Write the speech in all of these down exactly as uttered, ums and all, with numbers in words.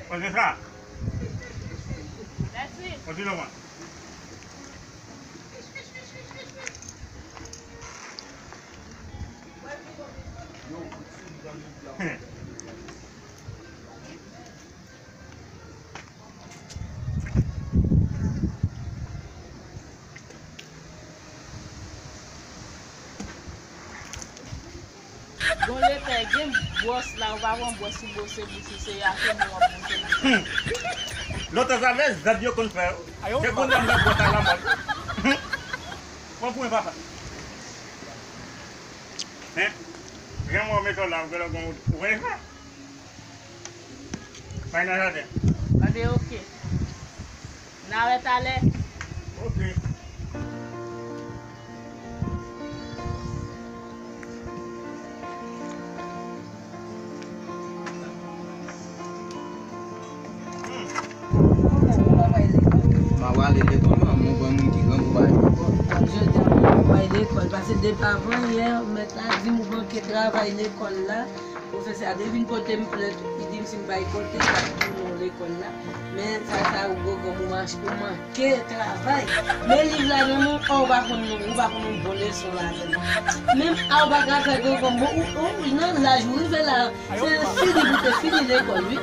Kontinye sa. Kontinye, man. Gon lepè, gen bwòs la, ou pa pran bwòs ou bwose bouch ou, se afe mo w ap bwose bouch ou. Lòt zafè zèb yo konn fè. Se konn nan bwòs a la mòd. Pran pou mwen, papa. Hein? Jan mwen mete w la, ou genlè gon, ou konn sa? Fay nan jaden. Anben, oke. N a wè talè. Oke. M a prale lekòl, manman, ou pran moun ki grangou pa lekòl. Jodi a, mwen pa al lekòl, paske depi avan yè, mèt la di m ou manke travay lekòl la. Pwofesè a te vin pote m plent, li di m si m pa al kote, l ap tounen w lekòl la. Men sa, sa, ou gwo granm, ou manke travay. Men liv la nan men w, a, ou pa konn, ou pa konn yon bon leson ladan l. Menm a, ou pa ka fè gwo granm, bon, ou, ou, nan laj ou rive la, se fini pou te fini lekòl, wi.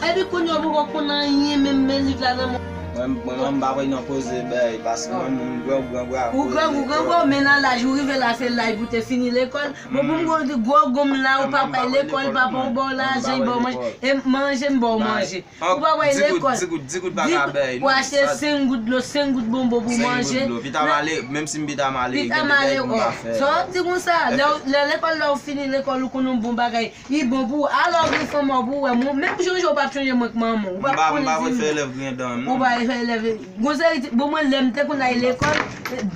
Epi kounye a, ou poko konn anyen, menm men liv la nan men w. Mwen, mwen, mwen, m pa prale nan koze bèy, paske mwen, m grangou, grangou a koze lekòl. Ou grangou, grangou, men nan laj ou rive la, se laj pou te fini lekòl. Bon, pou m gwo, gwo granm la, ou pa pral lekòl, papa w ba w lajan, li ba w manje. E manje, m ba w manje. Ou pa pral lekòl. Di goud, di goud, di goud pa ka bay, non. Ou achte senk goud dlo, senk goud bonbon pou w manje. Senk goud dlo. Pita m ale, menm si m pita m ale, gen de bagay pou m pa fè. Sa w di konsa, lè, lè lekòl la ou fini lekòl, ou konn yon bon bagay, li bon pou ou. Alò, ou gen fanm ou pou ou wè, mwen, menm chonje ou p ap chonje mwen k manman w. Ou p ap konn di m. M pa, m pa vle fè elèv griyen dan, non. Ou pa vle fè elèv. Gon seri ti, bon, mwen, lè m te konn al lekòl,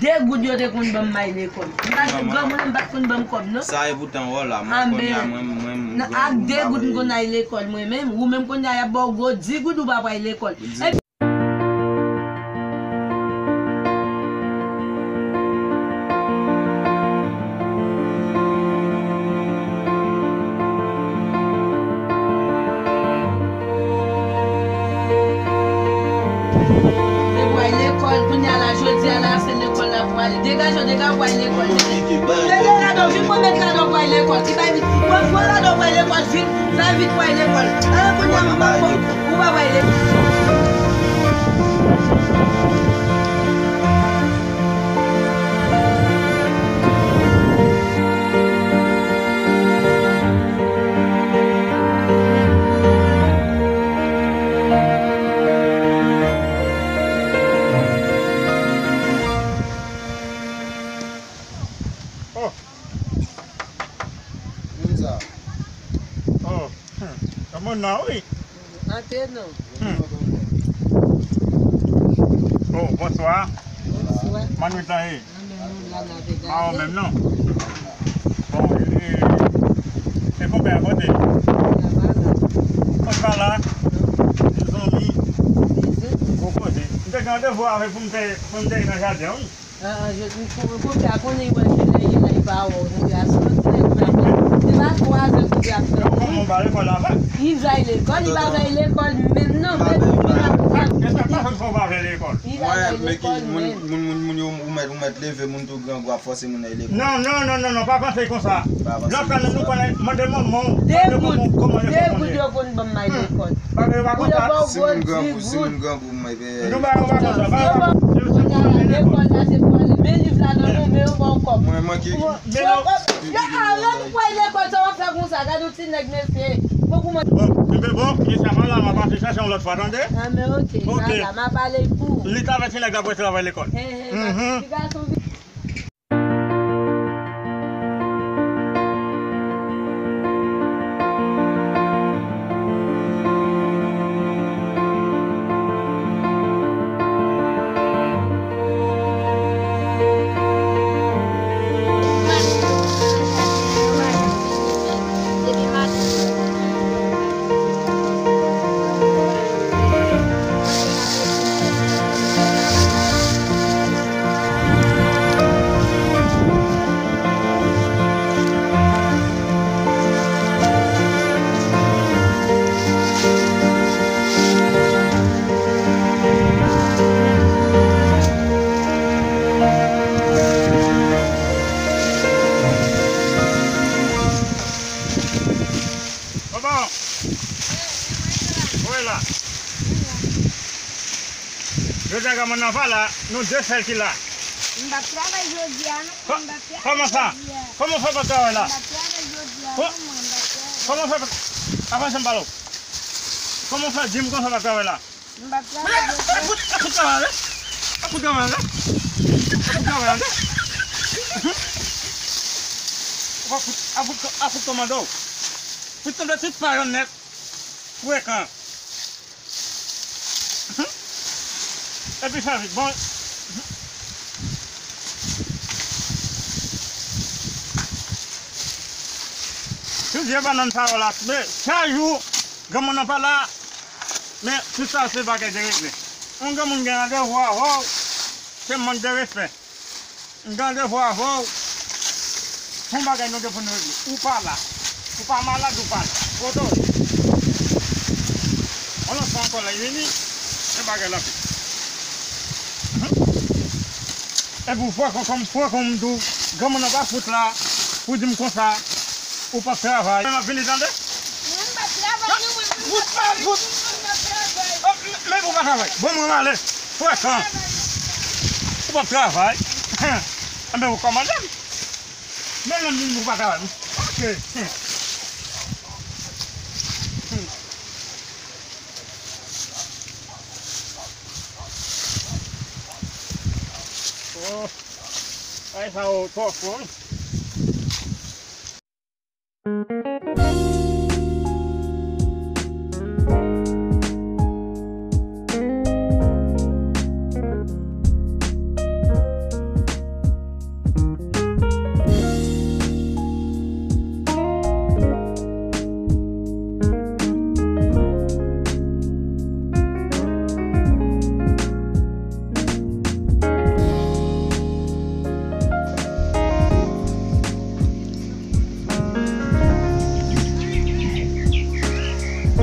de goud yo te konn ban m al lekòl. M pa jwenn granmoun, m pa t konn ban m kòb, non. Sa e poutan wè w la, mwen kounye a, mwen, mwen, m grangou, m pa vle. Ak de goud m konn al lekòl, mwen menm. Ou menm kounye a, y ap ba w gwo dis goud, ou pa pral lekòl. Epi Mwen pral lekòl, kounye a la, jodi a la, se lekòl la pou ale. Degaje w, degaje w, pral lekòl. Mete rad ou, vin pran mèt rad ou, pral lekòl. Ki bay vit. Pran, pran rad ou, pral lekòl, vin. Fè vit, pral lekòl. Ala kounye a, m pa konn. Ou pa pral lekòl. Oh. Moun sa. Oh. Hmm. Yon moun nan, wi. Antre non. Hmm. Oh, bonswa. Bonswa. Kòman nou ye? Mwen menm, nou la, n ap gade. Mawon menm, non? Bon, e, e konpè a kote? Konpè a la? Zanmi. Bon kote. M te gen randevou avè l pou m te, pou m te nan jaden, wi. Ah, ah, je, m kon-, konpè a konnen wè, je lè, je lè, li pa wè w, konpè a, se lòt nèg la. Se pa twa zè konpè a ap tann. Kòman w pa lekòl la, pa? Li va lekòl, li pa va lekòl menm non, menm. Kisa k pa fè w pa va lekòl? Li pa va lekòl menm. Moun, moun, moun yo, ou mèt, ou mèt leve, moun tou grangou ap fòse moun al lekòl. Non, non, non, non, non, pa panse konsa. Lòt fwa, nou konnen, mande manman w, mande manman w kòman lekòl konnen. De goud, de goud yo konn ban m al lekòl. Bagay yo pa konsa. Si moun grangou, si moun grangou, mwen, ben. Nou pa, nou pa konsa. Lekòl la, se pou ale. Men liv la nan men w, men yo ba w kòb. Mwen, mwen ki. Yo, yo, alò, nou pral lekòl, sa w ap fè konsa. Gade yon ti nèg, mesye. Bon, kouman. Bon, enben bon, mesye, pa la, m a pase chache yon lòt fwa, tande? Ah, men oke, sa la, m a pale pou ou. Li t avè ti nèg la pou travay lekòl. He, he, ti gason vin. Ou wè la. Jodi a, granmoun nan pa la, nou de sèl ki la. M p ap travay jodi a, non. Kò-, m p ap travay kòman sa? Jodi a. Kòman w fè pa travay la? M p ap travay jodi a, kò-, non, mwen, m p ap travay. Kòman w fè pa, avanse m pale w. Kòman w fè di m konsa w p ap travay la? M p ap travay jodi a. Akout, akout travay la. Akout travay la. Akout travay la. Akout, akout, akout kòmando. Pou tande tout payon nèt. Frekan. Epi sa vit. Bon. Plizyè bannann sa yo la. Men, chak jou, granmoun nan pa la. Men, tout sa se bagay de respè. Yon granmoun gen randevou avè w, se mank de respè. M gen randevou avè w pou yon bagay nou gen pou nou regle. Ou pa la. Ou pa malad, ou pa la. Kote w ye? Yon lòt fwa ankò lè l vini, se bagay l ap fè. Epi w fè kòm, fè kòm m di w, granmoun nan pa fout la pou di m konsa, ou p ap travay. Men m ap vini tande. Mwen m p ap travay, non, mwen, mwen m p ap travay, mwen m p ap travay. Oh, men, men ou pa travay. Bon, mwen m ale. Frekan. Ou p ap travay. Enben, ou kòmande m. Men lè m di m ou pa travay. Ok. Oh. Ay, sa yo twò fò, wi.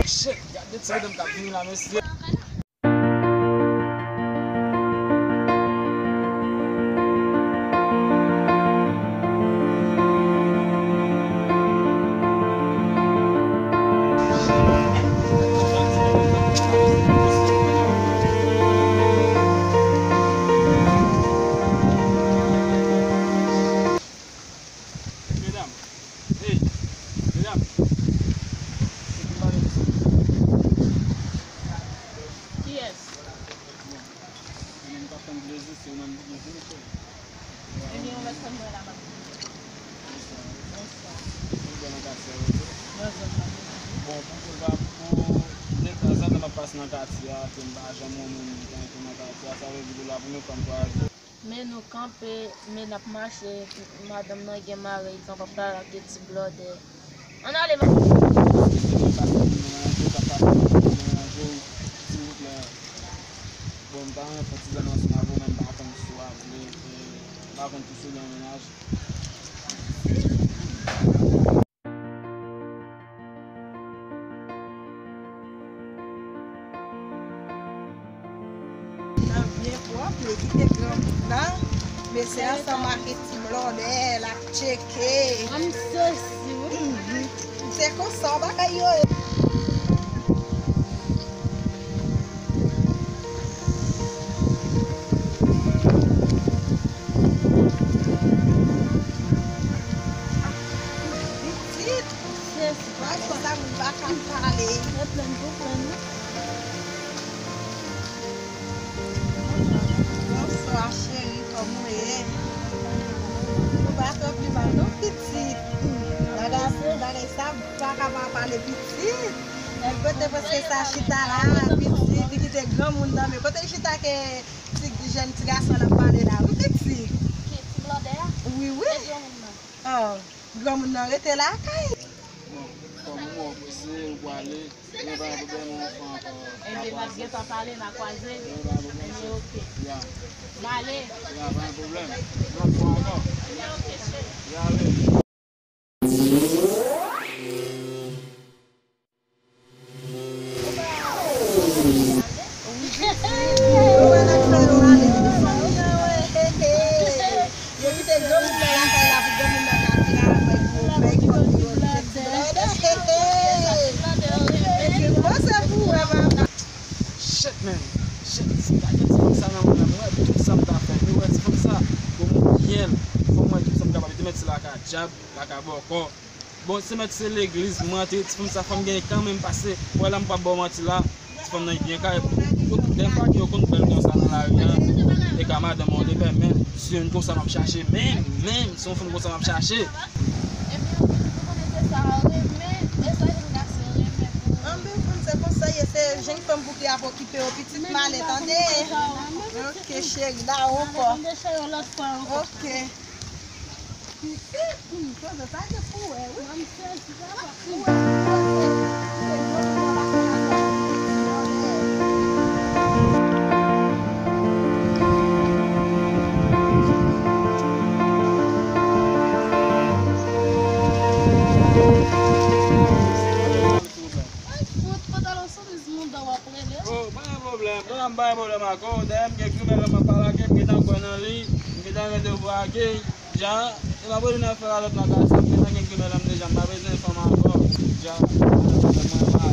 Shit, gade ti medam k ap vini la, mesye. Medam, hey, medam. Se pou pale de sa. Kiyès? Bon, se menm k ap fè m plezi, se ou menm ki gen pou nou fè. Ebyen, yon lòt fwa m wè la, m ap vini. Bonswa. Bonswa. Ou byen nan katye a, wi. Nan zòn nan, wi. Bon, pou, pou, pou, pou, leta, zan m ap pase nan katye a, ke m pa janm wè moun tankou nan katye a, sa vle di pou la, pou nou fè m kwaze. Men nou kanpe, men n ap mache, madanm nan gen mari, li kanpe ap pale ak de ti blòdè. Ann ale, ma. Silvouplè. Bon, m ta renmen fè ti zam ansanm avè w, men m pa konn si w ap vle, e, m pa konn si w gen yon mennaj. Nan byen pwòp, li kite granmoun nan. Mesye ansanm ak ti blòdè l ap tcheke. I'm so sweet. Mhm. Se konsa bagay yo ye. Pitit. Yes, papa. Sa moun pa ka pale. E plen pou plen, wi. Bonswa, cheri, kòman w ye? Ou pa twò pi mal, non, pitit. Bagay, bagay sa, pa ka pa pale, pitit. Kote paske sa chita la, pitit, li kite granmoun nan, men kote l chita ke ti jèn ti gason l ap pale la, wi, pitit. Ki ti blòdè a? Wi, wi. E granmoun nan? Oh. Granmoun nan rete lakay. Bon, kòm ou wè w prese, ou pwale, gen pa gen pwoblèm, ou fè ankò. Ebyen, n ap gentan pale, n a kwaze. Gen pa gen pwoblèm. Ebyen, oke. Ya. M ale. Ya, pa gen pwoblèm. Lòt fwa ankò. Ebyen, oke, cheri. Ya, wi. Yo kite granmoun nan lakay la pou granmoun nan ka travay pou yo fè kòb pou yo. Ti blòdè. Men, chèf, gade ti fanm sa nan men m, mwen, tout sa m ta fè, mwen wè ti fanm sa, bon, mwen, fò m wè tout sa m kapab, te mèt se lakay dyab, lakay bòkò. Bon, se mèt se legliz, mwen antre, ti fanm sa, fò m genyen kanmenm, pase, wè la m p ap ba w manti la, ti fanm nan byen kare, dèfwa ke yo konn bèl konsa nan lari a, e ka madanm an, ou te pè, men, si yon konsa m ap chache, men, men, si yon fanm konsa m ap chache. Ebyen, ou konnen se sa, renmen, e sa jèn gason renmen pou ou. Anben, fanm, se konsa ye, se jèn fanm pou ki ap okipe yo, pitit male, tande? Ok, cheri, ba ou ankò. Tande, cheri, yon lòt fwa ankò. Ok. Pitit, hmm, koze sa gen pou wè, wi. Mwen, m sezi, sa va. Pou wè, pou wè, se, se yon bagay la. Ay, fout, pantalon sou miz mouda w ap rele. Oh, pa gen pwoblèm. Dona m pa gen pwoblèm ak ou. Dayè, m gen grimè la m ap pale ak li, m gentan kwè nan li, m gentan randevou ak li. Jan, e pa bezwen nan fè alòt nan kay sa, m gentan gen grimè la m deja, m pa bezwen fanm ankò. Jan, mwen pa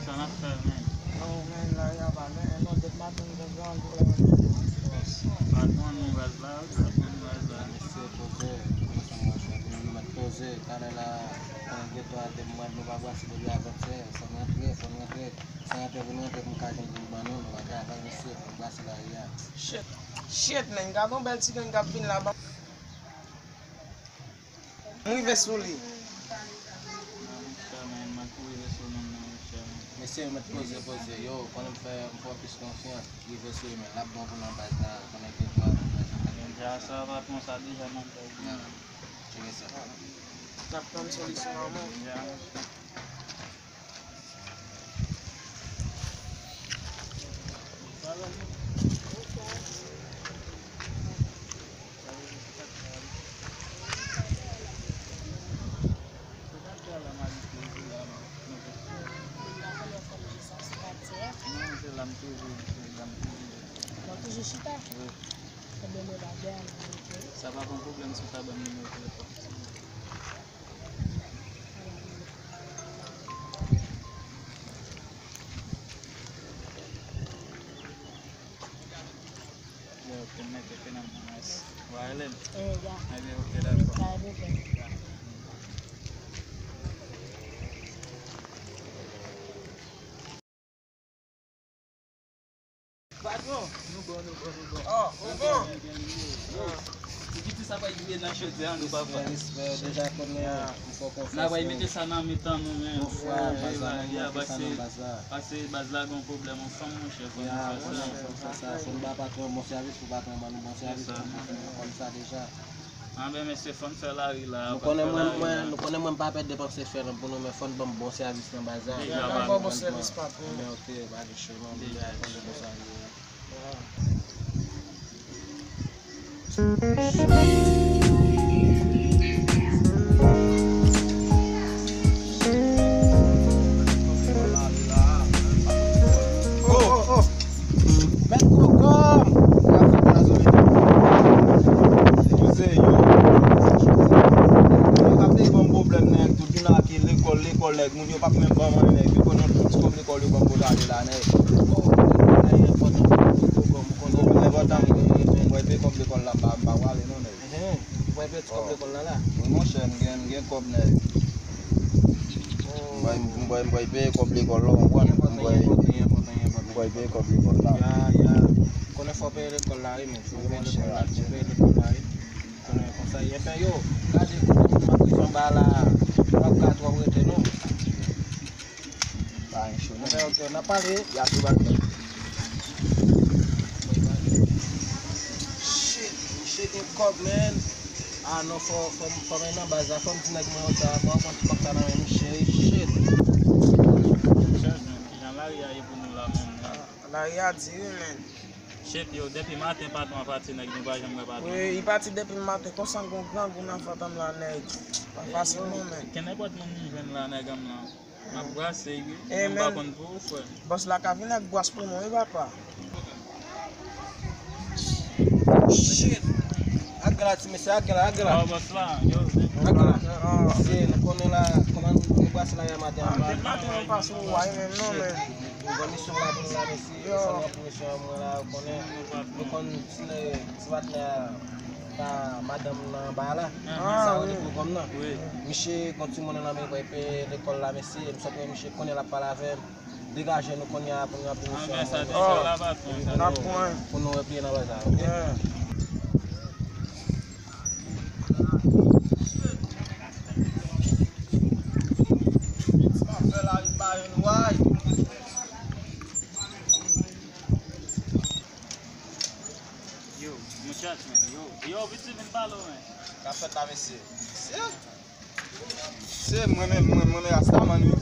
Sa n ap fè, men? Oh, men, lari a pa lwen. Non, dèt maten m te grandi la. Patwon nou raz la, wi, patwon nou raz la. Mesye, poze, kòman sa mwen fè? Nou mèt poze, talè la, konnen gen twa de mwa, nou pa brase depi avantyè, fò n rantre, fò n rantre. San rantre pou n rantre, pou n ka jwenn pou n ban nou, nou pa travay, mesye, fò n brase lari a. Shit, shit, men, gade yon bèl ti gang k ap vin la, ban. M rive sou li. Mesye, yo mèt poze, poze. Yo, konnen m fè, m fè w plis konfyans. Rive sou li, men l ap bon pou nan baz la. Konnen ke twa nan baz la. Deja sa pa konsa deja nan baz la. Tire sa. N ap tann solisyon an, men. Deja. Mwen toujou chita. Wi. Ebyen, mwen pa dèyè mwen, ok. Sa pa pran pwoblèm si w ta ban m nimewo telefòn. Yo, pou m mete fè nan mwen. Wa rele m? Eh, ya. Ebyen, ok, dakò. Pa gen pwoblèm. Patwon, nou bon, nou bon, nou bon. Oh, ou bon? Ti piti sa pa rive nan chodyè, nou pa pran. Respè, respè, deja konnen, m fè w konfyans. N a pral mete sa nan mitan nou, men. Yon fwa, baz la, nou mete sa nan baz la. Pase baz la gon pwoblèm ansanm, monchè, fò nou fè sa. Fò n ba patwon bon sèvis, pou patwon ban nou bon sèvis, pou nou konn sa deja. Anben, mesye, fò n fè lari la. Nou konnen mwen, mwen, nou konnen mwen m pa pè depanse fè nan pou nou, men fò n ban m bon sèvis nan baz la. Deja, n ap ba w bon sèvis, patwon. Anben, ok, pa gen cho non, deja, fò n ban m bon sèvis. Oh, oh, oh. Mèt Kokom! Yo se yo. Yo k ap te ban m pwoblèm, nèg, tout jounen ak lekòl, lekòl, nèg. Moun yo p ap menm ban m anyen, nèg. Yo konn yon ti kòb lekòl yo ban m pou t ale la, nèg. Kòb enpòtan pou Kokom, ou konnen. Kòb enpòtan, mwen, mwen, mwen, mwen, mwen, kòb lekòl la, m pa, m pa prale non, nèg. Enhen, ou pral peye ti kòb lekòl la la? Wi, monchè, m gen, m gen kòb, nèg. M pral, m pral, m pral peye kòb lekòl la, w konprann? M pral, m pral peye kòb lekòl la. Ya, ya. Konnen fò w peye lekòl la, wi, men. Fò w peye lekòl la, fò w peye lekòl la, wi. Konnen konsa, enben, yo, gade, kote moun ap rive anba la, w ap ka twò rete, non. Yo, n ap pale, y a tou bagay. Shit, misye gen kòb, man. Ah non, fò, fò, fò men nan baz la, fò m di nèg mwen yo sa, fò m pran ti kòb sa nan men misye, shit. Chèf, men, kijan lari a ye pou nou la menm, men? Ah, lari a di wi, men. Shit, yo, depi maten patwon an pati, nèg, nou pa janm wè patwon. Wi, li pati depi maten, konsa gon grangou nan vant an m la, nèg. Pa fasil non, men. Kenenpòt moun m jwenn la, nèg an m lan. M ap brase wi. Eh, men m pa konn pou ou, frè. Bòs la ka vin ak bwas pou nou, wi, papa. Shit. Ak la, ti mesye, ak la, ak la. Oh, bòs la, yo. Ak la. Se, nou konnen la, kòman nou brase la yè maten an. Ah, depi maten nou pa sou wa menm non, men. Nou gen misyon la pou nou la, mesye. Yo. Sa nou gen pou misyon an, mwen la, ou konnen. Nou konn ti, ti patnè a. Pa madanm nan anba la. Ah, sa yo wi. Te pran kòm nan. Wi. Misye gon timoun nan men, epi lekòl la, mesye, m sot wè misye konnen l ap pale avè m. Degaje nou kounye a pou nou ap vin. Ah, men sa deja la, patwon, sa deja. Pou nou repliye nan baz la, oke? Yeah. Yo, muchach, man, yo. Yo, piti, vin pale w, man. K ap fèt la, mesye? Se, se mwen menm, mwen, mwen menm Rastaman, wi.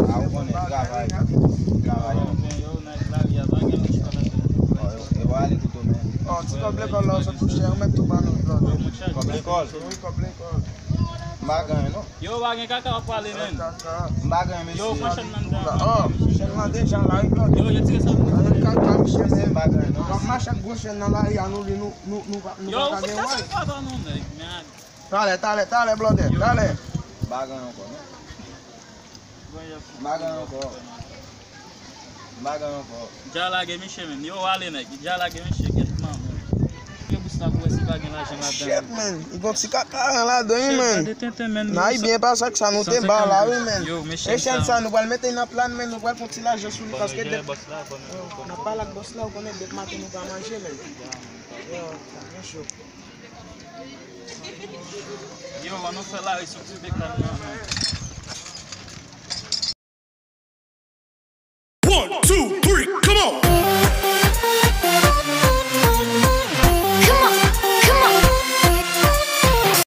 A, ou konnen, travay, travay. Yo, yo, nan lari a, pa gen lòt chwa la. Oh, yo, yo ale kote w, men. Oh, ti kòb lekòl la, ou sot touche, remèt tou ba nou, bro. Kòb lekòl? Wi, kòb lekòl. M pa gen, non. Yo, pa gen kaka w ap pale, men. M pa gen, mesye. Yo, pran chèn nan anndan. Oh, chèn nan deja la, wi, bro. Yo, yo tire sa. Yo, kaka, mesye, men. M pa gen, non. W ap mache ak gwo chèn nan lari a, nou, nou, nou, nou pa, nou pa ka gen wè. Yo, ou fout kase papa non, nèg, men. Talè, talè, talè, blòdè, talè. M pa gen ankò, non. M pa gen ankò. M pa gen ankò. Dja lage misye menm. Yo, ale nèg. Dja lage misye, kèt manman. Ke bous la pou wè si pa gen lajan ladan. Shit, man. Li gon ti kaka ladan, wi, man. N a byen pase ak sa, nou te ba la, wi, man. E chèn sa, nou pral mete nan plan, man. Nou pral fè yon ti lajan sou li, paske depi n ap pale ak bòs la, ou konnen depi maten nou pa manje, man. Yo, sa byen cho. Yo, ann nou fè lari sou ti bekàn nan, man.